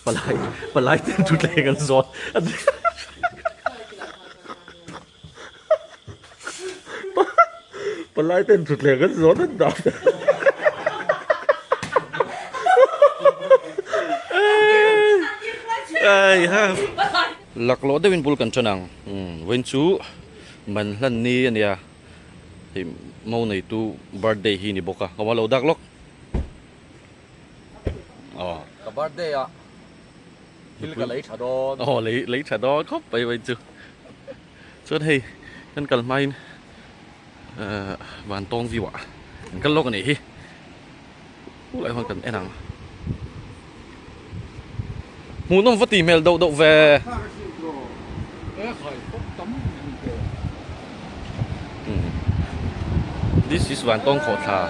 Palai palai ten thutthleng an zawn palai ten thutthleng an zawn an dah Laklawh deuhin bul kan ṭan ang vawiin chu man hlan ni a nia hei mo neitu birthday hi ni bawk a ka lo dak lawk. Aw. Ka birthday ah thil ka lei tha dawn. Aw lei lei tha dawn khawp mai mai chu. Chuan hei kan kal hmain eh Vantawng view ah kan kal lawk a nih hi. Khulai huan kan en ang. Hmuhnawm va tih hmel deuh deuh ve. This is Vantawng Khawhthla.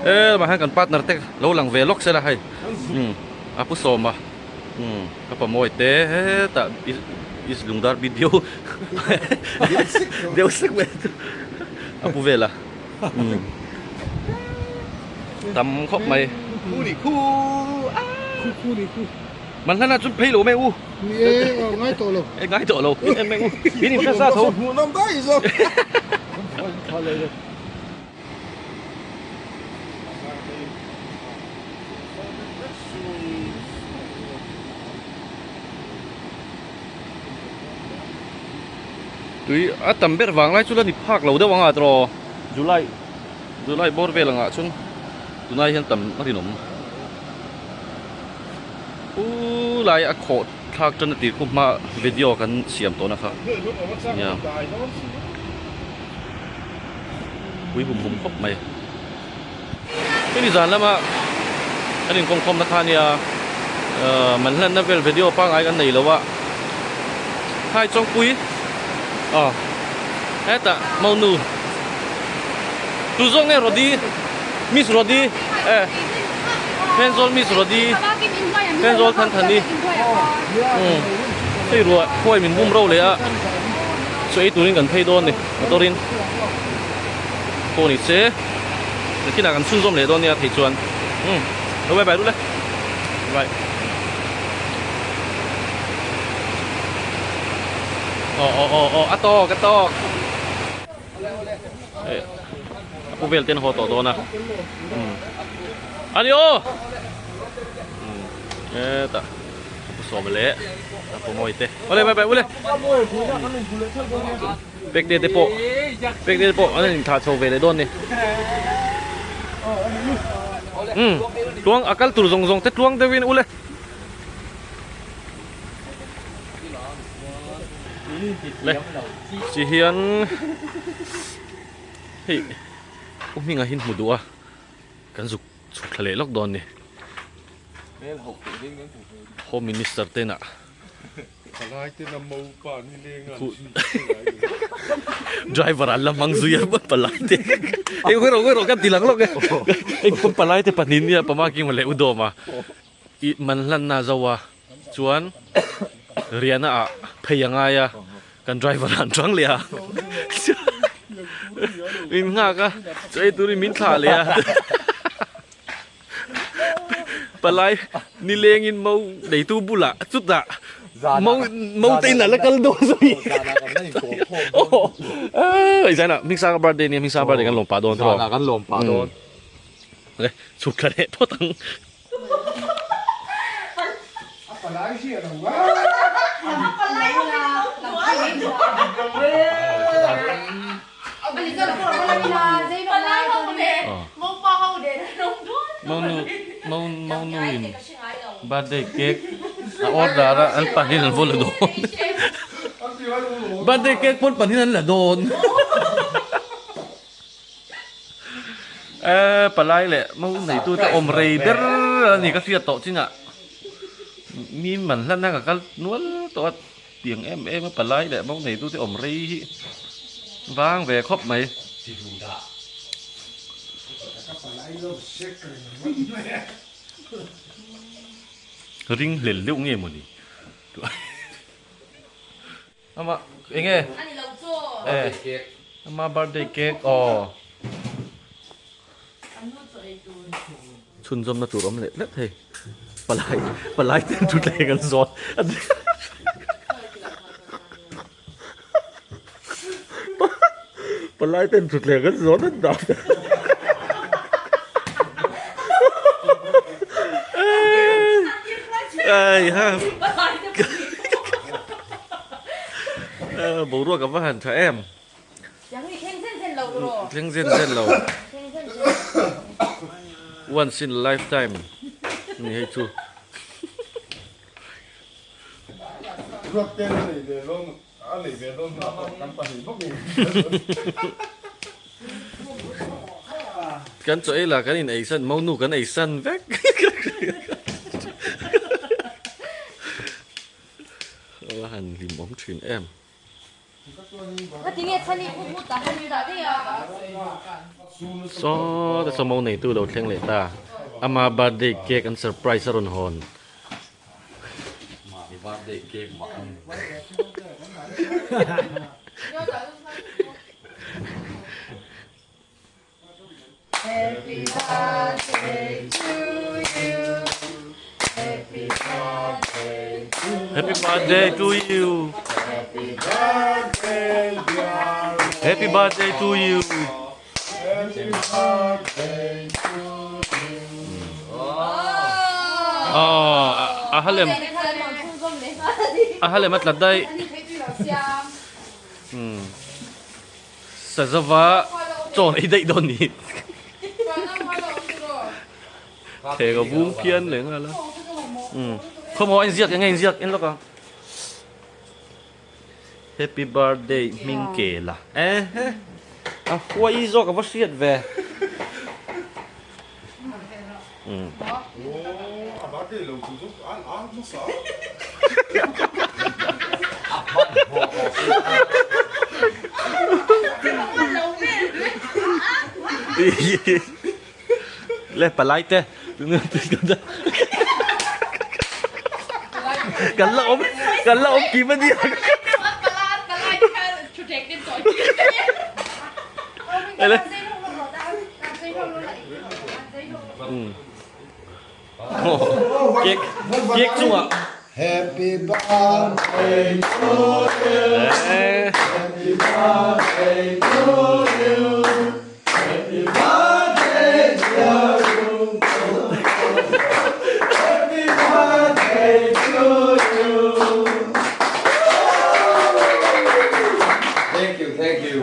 E mah hian kan partner te lo lang ve lawk sela hei a pu sawma ka pa mawi te hetah is lungdar video deuh sek mai a pu vel a tam khawp mai man hlan ah chuan phei lo mai u ni e ngai tawh lo e ngai tawh lo en mai u in in hre sa tho hmuhnawm daih zawk. Tui a tam ber vang lai chu la ni phak lo deuh ang a tawh July July bawr vel angah chuan tunai hian tam a rinawm u lai a khawh thlak tan a tih khu hma video kan siam tawh na kha nia. Pui hum hum khawp mai. Hemi zan lama kan inkawmkhawm na kha nia man hlanna vel video pangngai kan nei lo a hai chawngpui aw hetah monu tu zawk nge Rody Miss Rody e Thenzawl Miss Rody Thenzawl Thanthani hei ruah khuai min bum ro leh a chaw ei turin kan phei dawn ni motor in pawh ni se nakinah kan chhunzawm leh dawn nia thei chuan umm lo bye bye ru le bye aw aw aw aw a tawk a tawk eh a pu vel ten haw tawh dawn a umm ani aw umm hetah a pu sawm leh a pu mawi te awle bye bye ule pek te te pawh pek te te pawh an in thlah chho ve leh dawn ni umm tluang a kal tur zawng zawng te tluang deuh in ule le chi hian hei u hmingah hian hmu duh a kan zuk chhuk thla leh lawk dawn ni home minister te inah driver an la hmang zui a palai te ei rawh rawh kan ti lang lawk e ei palai te pahnih nia pama kima leh u dawm a I man hlanna zo a chuan Riana ah phei a ngai a kan driver an tang leh a min nghak a chaw ei turin min thlah leh a palai nilengin mo neitu bulah chutah mo mo te in a la kal dawn zui aw ai zainah Hmingsanga birthday nia Hmingsanga birthday kan lawm pah dawn tawh kan lawm pah dawn le chhuk thla leh phawt ang. Monu in birthday cake a order a an pahnih an vaw la dawn birthday cake pawn pahnih an la dawn. Eh palai leh mo neitute awm rei ber a ni ka hriat tawh chinah mi man hlan a ka kal nual tawh a tiang em em a palai leh mo neitute awm rei hi vang ve khawp mai. Ring hlel deuh nge mawni? Ama enge? Eh, ama birthday cake aw. Chhunzawmna tur awm leh tlat hei. Palai palai ten thutthleng an zawn. Palai ten thutthleng an zawn an dah. Ai ha. Boruak a va han tha em. Thleng zen zen lo. Once in a lifetime ni hei chu. Kan chaw ei lah kan in ei san monu kan ei san vek. A va han hlim awm thin em. Saw te saw mo neitu lo thleng leh ta ama birthday cake an surprise a rawn hawn. Happy birthday to you. Happy birthday to you. Happy birthday to you. Happy birthday dear. Happy birthday to you. Happy birthday to you. Oh, a halem. A halem a tlat daih. Hmm. Sazava chawn ei daih dawn ni. Thek a vung phian leh nghal a. Umm khawmaw a inziak enge inziak en lawk ang. Happy birthday hming ke la. Ehe a huai zawk a va hriat ve. Umm. Le palai te kan la awm kan la awm kim ania ele Cake cake chungah Happy birthday to you Happy birthday to you Happy birthday dear Happy birthday to you Thank you, thank you.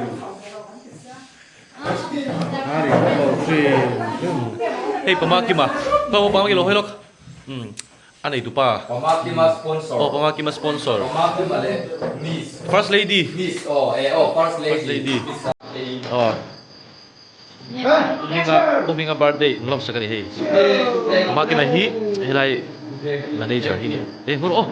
Hei Pama Kima Pama Pama Kilo hawi lawk umm a nei tupa Pama Kima sponsor aw Pama Kima sponsor Pama Kima leh Miss First Lady Miss aw eh aw First Lady aw Hminga Pu Hminga birthday in lawmsak a ni hei Pama Kima hi helai manager hi a ni e hmur aw.